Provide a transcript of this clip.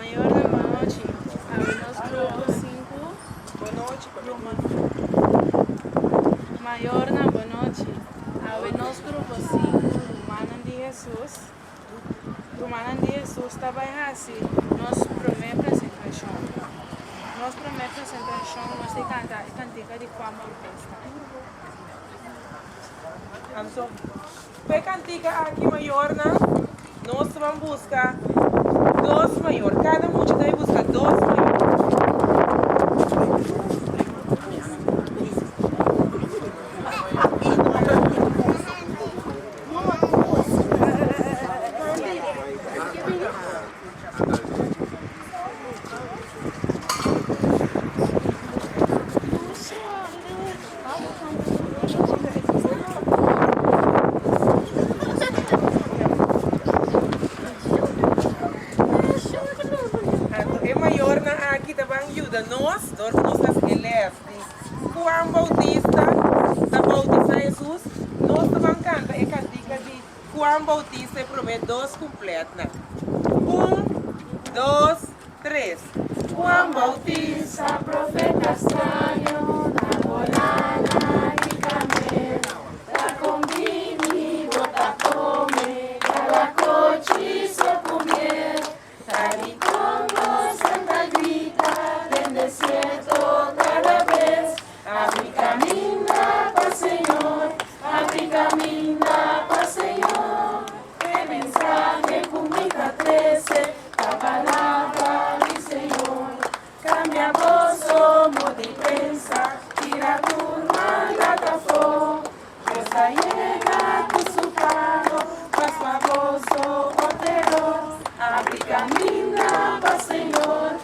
Mayornan bon nochi. Awe nos grupo sinku. Bon nochi pa mi. Mayornan bon nochi. Awe nos grupo sinku rumannan di Hesus. Rumannan di Hesus ta bai hasi nos promé presentashon. Nos promé presentashon nos ta kanta e kantika di Juan Bautista. Anto, ku e kantika aki mayornan, nos ta ban buska dos mayor. Kada mucha ta bai buska dos mayor. Anto e mayornan aki ta ban yuda nos dor ku nos ta hasi e les di Juan Bautista ta bautisa Hesus. Nos ta ban kanta e kantika di Juan Bautista e promé dos kumpletnan. Un, dos, tres. Juan Bautista, profeta straño, ta bola na di kamel, ta kon bini bo ta kome kalakochi so ku miel, ta di kon bo santa grita den desierto kada bes, abri kaminda pa Señor, abri kaminda pa Señor. E mensahe ku mi ta trese ta palabra di Señor. Kambia boso modo di pensa, tira tur maldat afó. Dios ta yega ku su pago pa swa boso o teror. Abri kaminda pa Señor.